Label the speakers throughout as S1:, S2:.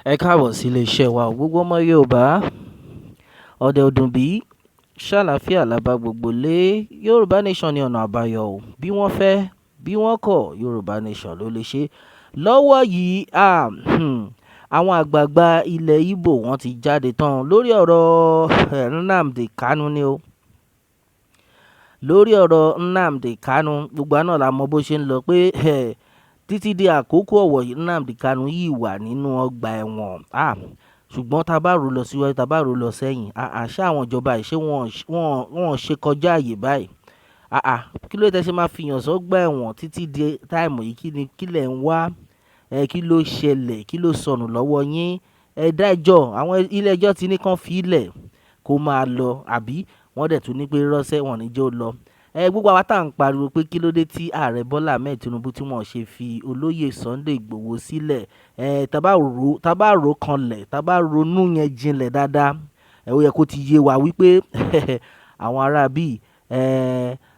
S1: Ẹ káàbọ̀ sí iléeṣẹ́ wa o, gbogbo ọmọ Yorùbá. Ọ̀dẹ̀ ọdún bí ṣàlàáfíà la bá gbogbo lé. Yorùbá Nation ní ọ̀nà àbáyọ o. Bí wọ́n fẹ́, bí wọ́n kọ̀, Yorùbá Nation ló lè ṣe. Lọ́wọ́ yìí, àwọn àgbààgbà ilẹ̀ Ìgbò wọ́n ti jáde tán lórí ọ̀rọ̀ Nnamdi Kanu ni o. Lórí ọ̀rọ̀ Nnamdi Kanu, gbogbo wa náà la mọ bó ṣe ń lọ pé títí di àkókò ọ̀wọ̀ yìí, Nnamdi Kanu yìí wà nínú ọgbà ẹ̀wọ̀n. Ṣùgbọ́n tá bá rò lọ síwájú, tá bá rò lọ sẹ́yìn, ṣé àwọn ìjọba yìí, ṣé wọ́n ṣe kọjá àyè báyìí? Kí ló dé tí ẹ ṣe máa fi èèyàn sọ́gbà ẹ̀wọ̀n títí di time yìí? Kí ni, kí lẹ̀ ń wá? Kí ló ṣẹlẹ̀? Kí ló sọnù lọ́wọ́ yín? Ẹ dájọ́, àwọn ilé ẹjọ́ ti ní kí wọ́n fi í lẹ̀ kó máa lọ, àbí wọ́n dẹ̀ tún ní pé rọ́ṣẹ́ wọn ní jẹ́ ó lọ. Gbogbo àwa tá ń pariwo pé kí ló dé tí Ààrẹ Bọ́lá Ahmed Tinubu tí wọ́n ṣe fi olóyè Sunday Igboho sílẹ̀. Tá bá rò kanlẹ̀, tá bá ronú yẹn jinlẹ̀ dáadáa, ó yẹ kó ti yé wa wípé àwọn ará bí,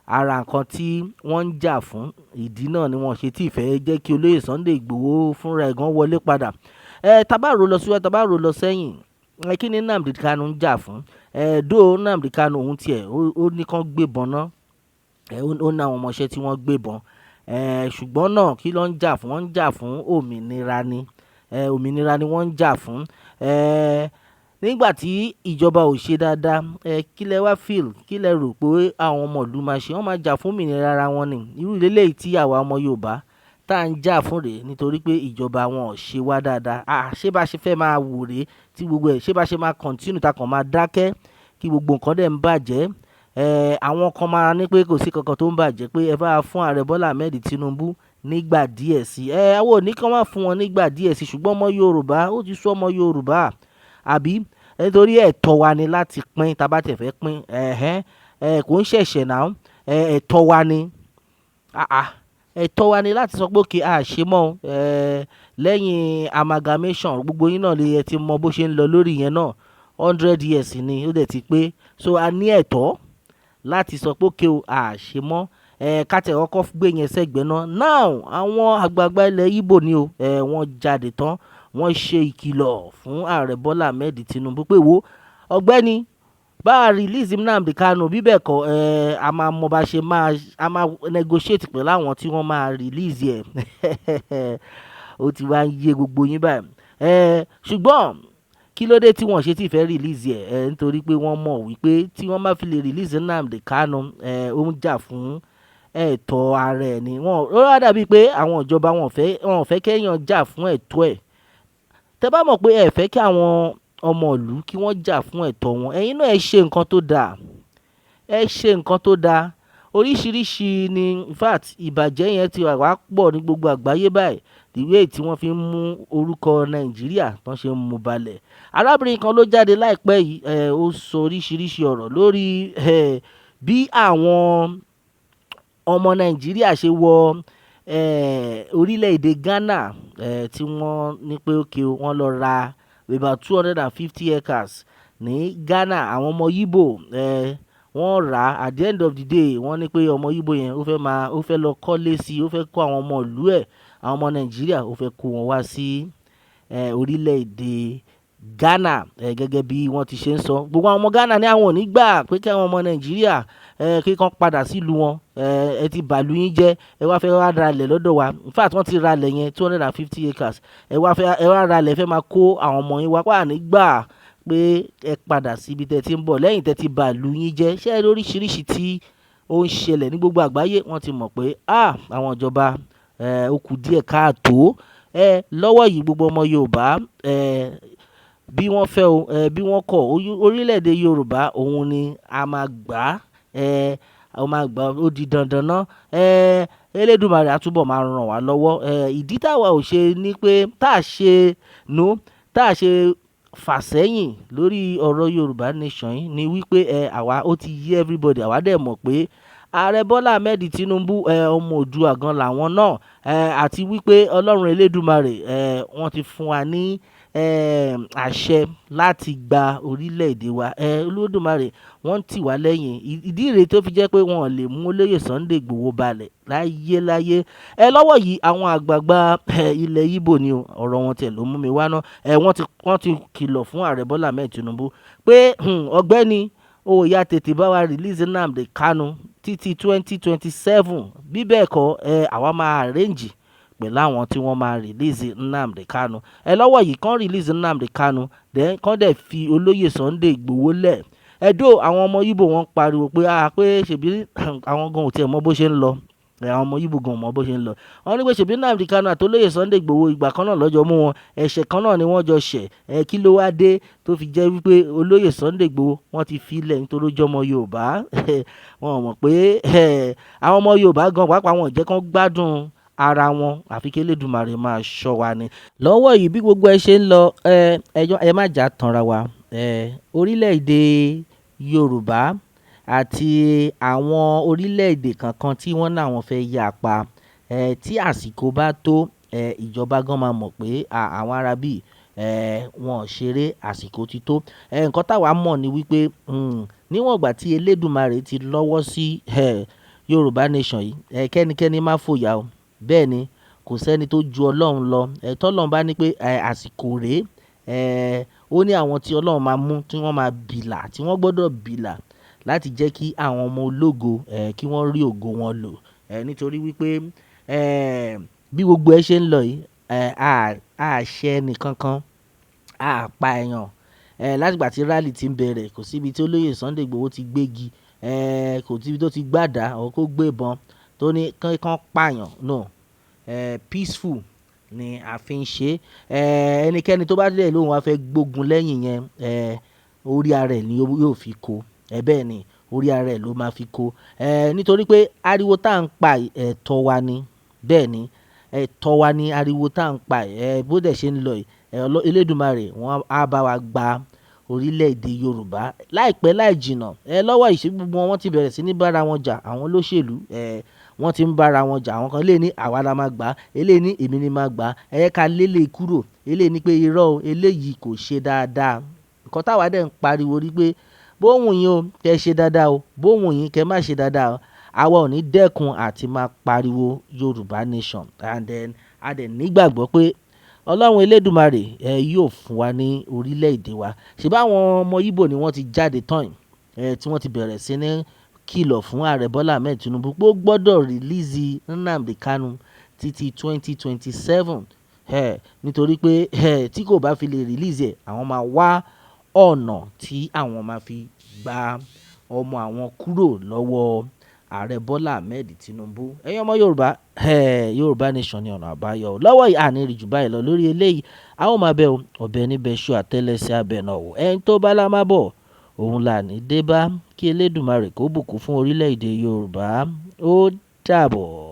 S1: ara nǹkan tí wọ́n ń jà fún, ìdí náà ni wọ́n ṣe tí ì fẹ́ jẹ́ kí olóyè Sunday Igboho fúnra ẹ̀ gan wọlé padà. Tá bá rò lọ síwájú, tá bá rò lọ sẹ́yìn, kí ni Nnamdi Kanu ń jà fún? Though Nnamdi Kanu òun tiẹ̀, ó ní kí wọ́n gbébọn ná. Ó ní àwọn ọmọọṣẹ́ tí wọ́n gbébọn. Ṣùgbọ́n náà kí ló ń jà fún? Wọ́n ń jà fún òmìnira ni. Òmìnira ni wọ́n ń jà fún. Nígbà tí ìjọba ò ṣe dáadáa, kí lẹ wá feel? Kí lẹ rò pé àwọn ọmọ ìlú máa ṣe? Wọ́n máa jà fún òmìnira ara wọn ni. Irú eléyìí tí àwa ọmọ Yorùbá tá ń jà fún rè nítorí pé ìjọba wọn ò ṣe wá dáadáa. Ṣé bá ṣe fẹ́ máa wò rè tí gbogbo ẹ̀, ṣé bá ṣe máa continue tá kàn máa dákẹ́ kí gbogbo nǹkan dẹ̀ ń bàjẹ́? Àwọn kan máa ní pé kò sí kankan tó ń bàjẹ́ pé ẹ bá fún Ààrẹ Bọ́lá Ahmed Tinubu nígbà díẹ̀ sí. Àwọn ò ní kí wọ́n máa fún wọn nígbà díẹ̀ sí, ṣùgbọ́n ọmọ Yorùbá, ó ti sú ọmọ Yorùbá, àbí? Nítorí ẹ̀tọ́ wa ni láti pín, tá bá tiẹ̀ fẹ́ pín, ẹ̀hẹn, kò ń ṣẹ̀ṣẹ̀ now. Ẹ̀tọ́ wa ni. Ẹ̀tọ́ wa ni láti sọ pé okay, a ṣe mọ́. Lẹ́yìn amalgamation, gbogbo yín náà lè ẹ ti mọ bó ṣe ń lọ lórí ìyẹn náà. 100 years ni ó dẹ̀ ti pé. So a ní ẹ̀tọ́ láti sọ pé okay o, a ṣe mọ́. Ká tiẹ̀ kọ́kọ́ gbé yẹn sẹ́gbẹ̀ẹ́ náà. Now, àwọn àgbààgbà ilẹ̀ Igbo ni o. Wọ́n jáde tán, wọ́n ṣe ìkìlọ̀ fún Ààrẹ Bọ́lá Ahmed Tinubu pé wo ọ̀gbẹ́ni, bá release Nnamdi Kanu, bí bẹ́ẹ̀ kọ́, a máa mọ bá ṣe máa, a máa negotiate pẹ̀lú àwọn tí wọ́n máa release ẹ̀. Ó ti wá ń yé gbogbo yín báyìí. Ṣùgbọ́n kí ló dé tí wọ́n ṣe tí fẹ́ release ẹ̀? Nítorí pé wọ́n mọ̀ wípé tí wọ́n bá fi lè release Nnamdi Kanu, ó ń jà fún ẹ̀tọ́ ara ẹ̀ ni. Wọ́n, ó wá dàbí pé àwọn ìjọba wọn ò fẹ́ kí èèyàn jà fún ẹ̀tọ́ ẹ̀. Tẹ bá mọ̀ pé ẹ fẹ́ kí àwọn ọmọ ìlú kí wọ́n jà fún ẹ̀tọ́ wọn, ẹ̀yin náà ẹ ṣe nǹkan tó da. Ẹ ṣe nǹkan tó da. Oríṣìíríṣìí ni, in fact, ìbàjẹ́ yẹn ti wá pọ̀ ní gbogbo àgbáyé báyìí. The way tí wọ́n fi ń mú orúkọ Nàìjíríà tó ń ṣe ń mú balẹ̀. Arábìnrin kan ló jáde láìpẹ́ yìí, ó sọ oríṣìíríṣìí ọ̀rọ̀ lórí bí àwọn ọmọ Nàìjíríà ṣe wọ orílẹ̀-èdè Ghana, tí wọ́n ní pé okay o, wọ́n lọ ra about 250 acres ní Ghana. Àwọn ọmọ Igbo, wọ́n rà. At the end of the day, wọ́n ní pé ọmọ Igbo yẹn ó fẹ́ máa, ó fẹ́ lọ kọ́lé sí, ó fẹ́ kó àwọn ọmọ ìlú ẹ̀, àwọn ọmọ Nàìjíríà, ó fẹ́ kó wọn wá sí orílẹ̀-èdè Ghana, gẹ́gẹ́ bí wọ́n ti ṣe ń sọ. Gbogbo àwọn ọmọ Ghana ní àwọn ò ní gbà pé kí àwọn ọmọ Nàìjíríà kí wọ́n padà sí ìlú wọn. Ẹ ti bàlú yín jẹ́, ẹ wá fẹ́ wá ra ilẹ̀ lọ́dọ̀ wa. In fact, wọ́n ti ra ilẹ̀ yẹn, 250 acres. Ẹ wá fẹ́, ẹ wá ra ilẹ̀, fẹ́ máa kó àwọn ọmọ yín wá. Pé à ní gbà pé ẹ padà sí ibi tí ẹ ti ń bọ̀ lẹ́yìn tí ẹ ti bàlú yín jẹ́. Ṣé ẹ rí oríṣìíríṣìí tí ó ń ṣẹlẹ̀ ní gbogbo àgbáyé? Wọ́n ti mọ̀ pé àwọn ìjọba, ó kù díẹ̀ káàtó. Lọ́wọ́ yìí, gbogbo ọmọ Yorùbá, bí wọ́n fẹ́ o, bí wọ́n kọ̀, orílẹ̀-èdè Yorùbá òun ni a máa gbà. A máa gbà ó di dandan ná. Elédùmarè á túbọ̀ máa ràn wá lọ́wọ́. Ìdí táwa ò ṣe ní pé tá a ṣe no, tá a ṣe fàsẹ́yìn lórí ọ̀rọ̀ Yorùbá Nation yìí ni wípé àwa ó ti yé everybody. Àwa dẹ̀ mọ̀ pé Ààrẹ Bọ́lá Ahmed Tinubu, ọmọ Oòduà gan làwọn náà, àti wípé Ọlọ́run Elédùmarè, wọ́n ti fún wa ní àṣẹ láti gba orílẹ̀-èdè wa. Olódùmarè wọ́n ń tì wá lẹ́yìn. Ìdí rèé tó fi jẹ́ pé wọn ò lè mú olóyè Sunday Igboho balẹ̀ láyé láyé. Lọ́wọ́ yìí àwọn àgbààgbà ilẹ̀ Íbò ni o, ọ̀rọ̀ wọn tiẹ̀ ló mú mi wá ná. Wọ́n ti kìlọ̀ fún Ààrẹ Bọ́lá Ahmed Tinubu pé ọ̀gbẹ́ni ó yá, tètè bá wa release Nnamdi Kanu títí 2027. Bí bẹ́ẹ̀ kọ́, àwa máa arrange pẹ̀lú àwọn tí wọ́n máa release Nnamdi Kanu. Lọ́wọ́ yìí, kán release Nnamdi Kanu, then kán dẹ̀ fi olóyè Sunday Igboho lẹ̀. Ẹ̀dọ́ àwọn ọmọ Íbò, wọ́n pariwo pé ah, pé ṣèbí àwọn gan ò tiẹ̀ mọ bó ṣe ń lọ. Àwọn ọmọ Íbò gan ò mọ bó ṣe ń lọ. Wọ́n ní pé ṣèbí Nnamdi Kanu àti olóyè Sunday Igboho, ìgbà kan náà lọ́jọ́ mú wọn, ẹ̀ṣẹ̀ kan náà ni wọ́n jọ ṣẹ̀. Kí ló wá dé tó fi jẹ́ wípé olóyè Sunday Igboho, wọ́n ti fi lẹ̀ nítorí ó jọmọ Yorùbá? Wọn ò mọ̀ pé àwọn ọmọ Yorùbá gan pàápàá, wọn ò jẹ́ kán gbádùn ara wọn, àfi kí Elédùmarè máa ṣọ́ wa ni. Lọ́wọ́ yìí, bí gbogbo ẹ ṣe ń lọ, ẹ má jà tanra wa. Orílẹ̀-èdè Yorùbá àti àwọn orílẹ̀-èdè kankan tí wọ́n náà wọ́n fẹ́ yà pa, tí àsìkò bá tó, ìjọba gan máa mọ̀ pé àwọn ará bí, wọn ò ṣeré, àsìkò ti tó. Nǹkan táwa mọ̀ ni wípé níwọ̀n ìgbà tí Elédùmarè ti lọ́wọ́ sí Yorùbá Nation yìí, kẹ́nikẹ́ni má fòyà o. Bẹ́ẹ̀ ni, kò sẹ́ni tó ju Ọlọ́run lọ. Tọ́lọ́run bá ní pé àsìkò rèé, ó ní àwọn tí Ọlọ́run máa mú, tí wọ́n máa bìlà, tí wọ́n gbọdọ̀ bìlà láti jẹ́ kí àwọn ọmọ ológo, kí wọ́n rí ògo wọn lò. Nítorí wípé bí gbogbo ẹ ṣe ń lọ yìí, a ṣẹ ẹni kankan, a pa èèyàn. Láti ìgbà tí rally ti ń bẹ̀rẹ̀, kò sí ibi tí olóyè Sunday Igboho ti gbégi, kò sí ibi tó ti gbàdá or kó gbé ìbọn tó ní kí wọ́n pa èèyàn. No, peaceful ni a fi ń ṣe. Ẹnikẹ́ni tó bá dẹ̀ lóhùn wá fẹ́ gbógun lẹ́yìn yẹn, orí ara ẹ̀ ni yóò fi kó. Bẹ́ẹ̀ ni, orí ara ẹ̀ ló máa fi kó. Nítorí pé ariwo tá ń pa yìí, ẹ̀tọ́ wa ni. Bẹ́ẹ̀ ni, ẹ̀tọ́ wa ni ariwo tá ń pa yìí. Bó dẹ̀ ṣe ń lọ yìí, Elédùmarè wọ́n á bá wa gba orílẹ̀-èdè Yorùbá láìpẹ́ láì jìnnà. Lọ́wọ́ yìí, ṣé gbogbo wọn ti bẹ̀rẹ̀ sí ní bá ara wọn jà, àwọn olóṣèlú, wọ́n ti ń bá ara wọn jà. Àwọn kan lè ní àwa la máa gbà, eléyìí ní èmi ni máa gbà. Ẹ jẹ́ ká lé eléyìí kúrò. Eléyìí ní pé irọ́ o, eléyìí kò ṣe dáadáa. Nǹkan táwa dẹ̀ ń pariwo ní pé bó wù yín o, kí ẹ ṣe dáadáa o, bó wù yín kí ẹ má ṣe dáadáa o. Àwa ò ní dẹ́kun àti máa pariwo Yorùbá Nation. And then a dẹ̀ nígbàgbọ́ pé Ọlọ́run Elédùmarè, yóò fún wa ní orílẹ̀-èdè wa. Ṣé bá àwọn ọmọ Íbò ni wọ́n ti jáde tán yìí, tí wọ́n ti bẹ̀rẹ̀ sí ní kìlọ̀ fún Ààrẹ Bọ́lá Ahmed Tinubu pé ó gbọdọ̀ release Nnamdi Kanu títí 2027. Nítorí pé tí kò bá fi lè release ẹ̀, àwọn máa wá ọ̀nà tí àwọn máa fi gba ọmọ àwọn kúrò lọ́wọ́ Ààrẹ Bọ́lá Ahmed Tinubu. Ẹ̀yin ọmọ Yorùbá, Yorùbá Nation ni ọ̀nà àbáyọ. Lọ́wọ́ yìí, a ní rí ju báyìí lọ lórí eléyìí. A ó máa bẹ o, ọ̀bẹ níbẹ̀ ṣú àtẹ́lẹsẹ̀ abẹ náà o. Ẹni tó bá lá má bọ̀, òun là ní dé bá. Kí Elédùmarè kó bùkún fún orílẹ̀-èdè Yorùbá. Ó dàbọ̀.